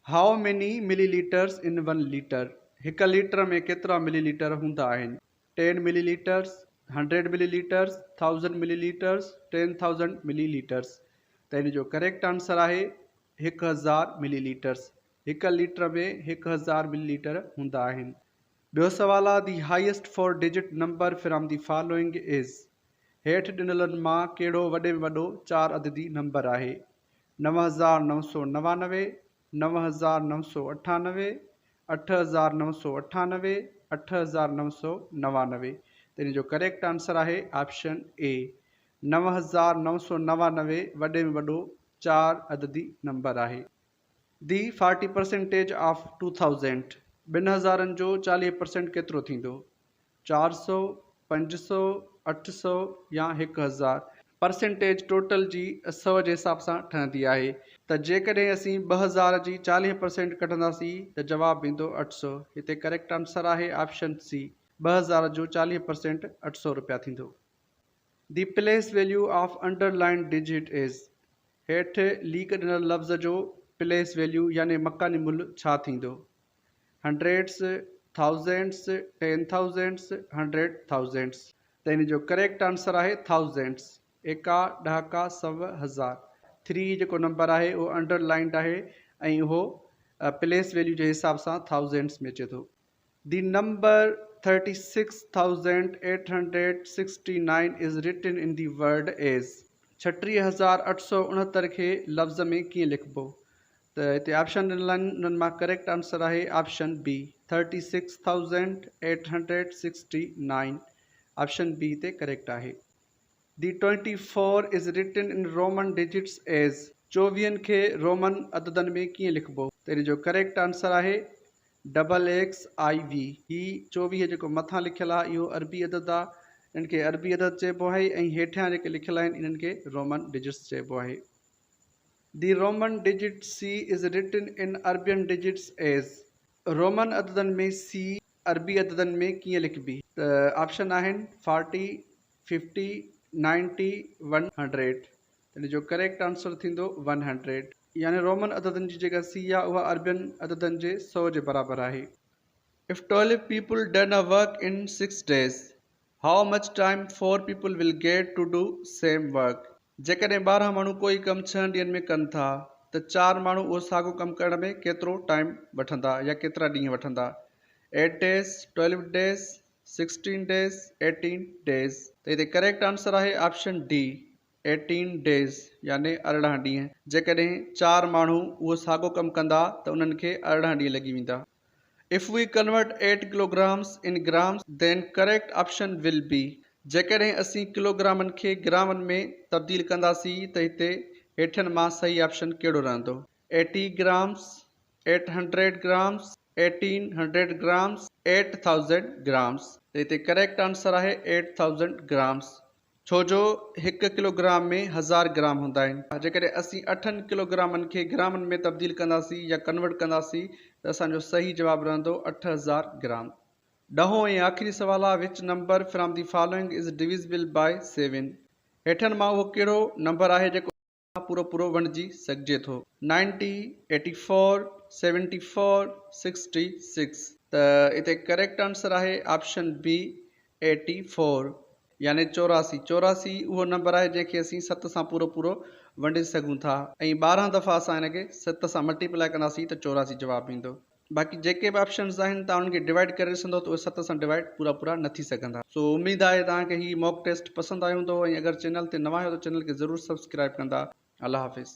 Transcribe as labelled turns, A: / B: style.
A: How many millilitres in one litre? هڪ letter ۾ ڪيترا ملي ليٽر هوندا آهن؟ Ten millilitres, hundred millilitres, thousand millilitres, 10,000 millilitres. ته ان جو ڪريڪٽ آنسر آهي 1000 ملي ليٽرس. هڪ ليٽر ۾ 1000 ملي ليٽر هوندا آهن. ٻيو سوال آهي the highest four digit number from the following is. هيٺ ڏنلن مان ڪهڙو وڏي ۾ وڏو چار عددي نمبر آهي؟ 9999، 9998، 8998، 8999. ته ان جو ڪريڪٽ آنسر آهي آپشن اي 9999 وڏي ۾ وڏو چار عددي نمبر آهي. The forty percentage of two thousand, ٻن هزارن جو 40 پرسينٽ ڪيترو ٿيندو؟ 400، 500، 800 يا 1000. پرسنٽيج ٽوٽل جي سئو جي حساب سان ٺهندي آهي ته جيڪڏهن اسين 2000 جي 40 پرسينٽ ڪڍنداسين ته جواب ايندو 800. هتي ڪريڪٽ آنسر آهي آپشن سي 2000 جو 40 پرسينٽ 800 رپيا ٿيندو. The place value of underlined digit is, هيٺ ليڪ ڏنل لفظ جو پليس ويليو يعني مڪاني ملهه ڇا ٿيندو؟ Hundreds, thousands, ten thousands, hundred thousands. ته ان جو ڪريڪٽ آنسر آهي ٿائوزنڊس، ايڪا، ڏهاڪا، سو، هزار. ٿري جيڪو نمبر آهي اهو انڊر لائنڊ آهي ۽ اهو پليس ويليو جي حساب سان ٿائوزنڊس ۾ اچي ٿو. The number 36,869 is written in the word as, 36869 کي لفظ ۾ ڪيئن لکبو؟ ته هتي آپشن ڏنل آهن انهن مان ڪريڪٽ آنسر آهي option B 36,869 option B هتي ڪريڪٽ آهي. The 24 is written in Roman digits as, چوويهن کي رومن عددن ۾ ڪيئن لکبو؟ ته ان جو ڪريڪٽ آنسر آهي ڊبل ايڪس آئي وي. هي 24 جيڪو مٿان لکيل آهي اهو عربي عدد آهي انهن کي عربي عدد چئبو آهي ۽ هيٺيان جيڪي لکيل آهن انهن کي رومن ڊجٽس چئبو آهي. The Roman digit C is written in Arabian digits as, Roman عددن ۾ سي عربي عددن ۾ ڪيئن لکبي؟ ته آپشن آهن forty, fifty, ninety, one hundred. ته ان جو ڪريڪٽ آنسر ٿيندو ون هنڊريڊ. يعني رومن عددن جي جيڪا سي آهي اها عربين عددن جي سئو جي برابر آهي. If twelve people done a work in six days, how much time four people will get to do same work? جيڪڏهن 12 ماڻهو ڪوئي ڪم ڇهن ڏينهن ۾ ڪن ٿا ته چار ماڻهو اهو ساڳو ڪم ڪرڻ ۾ ڪيترو ٽائيم وٺندا يا ڪيترا ڏينهن وٺندا؟ Eight days, twelve days, sixteen days, eighteen days. ته هتي ڪريڪٽ آنسر آهي آپشن ڊي ايٽين ڊيز يعني 18 ڏينهن. جيڪڏهن چار ماڻهو اهو ساڳو ڪم ڪندا ته انهن کي 18 ڏينهن لڳي ويندا. If we convert eight kilograms in grams then correct option will be, جيڪڏهن اسين ڪلوگرامن کي گرامن ۾ تبديل ڪنداسين ته هتي هيٺين مان صحيح آپشن ڪهڙو رهندو؟ Eighty grams, eight hundred grams, eighteen hundred grams, eight thousand grams. ته هتي ڪريڪٽ آنسر آهي ايٽ ٿائوزنڊ گرامس. ڇو جو هڪ ڪلوگرام ۾ هزار گرام هوندا آهن. جيڪڏهن اسين اٺن ڪلوگرامن کي گرامن ۾ تبديل ڪنداسين يا ڪنورٽ ڪنداسين ته اسان جو صحيح جواب رهندو 8000 گرام. ڏهون ۽ آخري سوال آهي which number from the following is divisible by seven هيٺين مان اهو ڪهڙو نمبر آهي جيڪو پورو پورو ونڊجي سگهجي ٿو. Ninety, eighty four, seventy four, sixty six. ته اتي ڪريڪٽ آنسر آهي آپشن بي ايٽي فور يعني 84. 84 اهو نمبر آهي جنهن کي اسين ست سان پورو پورو ونڊي سگهون ٿا ۽ 12 دفعا اسان ان کي ست سان ملٽيپلائي ڪنداسين ته 84 جواب ايندو. باقي جيڪي به آپشنز آهن توهان انهن کي ڊوائيڊ ڪري ڏسندو ته اهي ست سان ڊوائيڊ پورا پورا نه ٿي سگهندا. سو اميد آهي توهان کي هي موڪ ٽيسٽ پسند آيو هوندو ۽ اگر چينل تي نوان آهيو ته چينل کي ضرور سبسڪرائيب ڪندا. الله حافظ.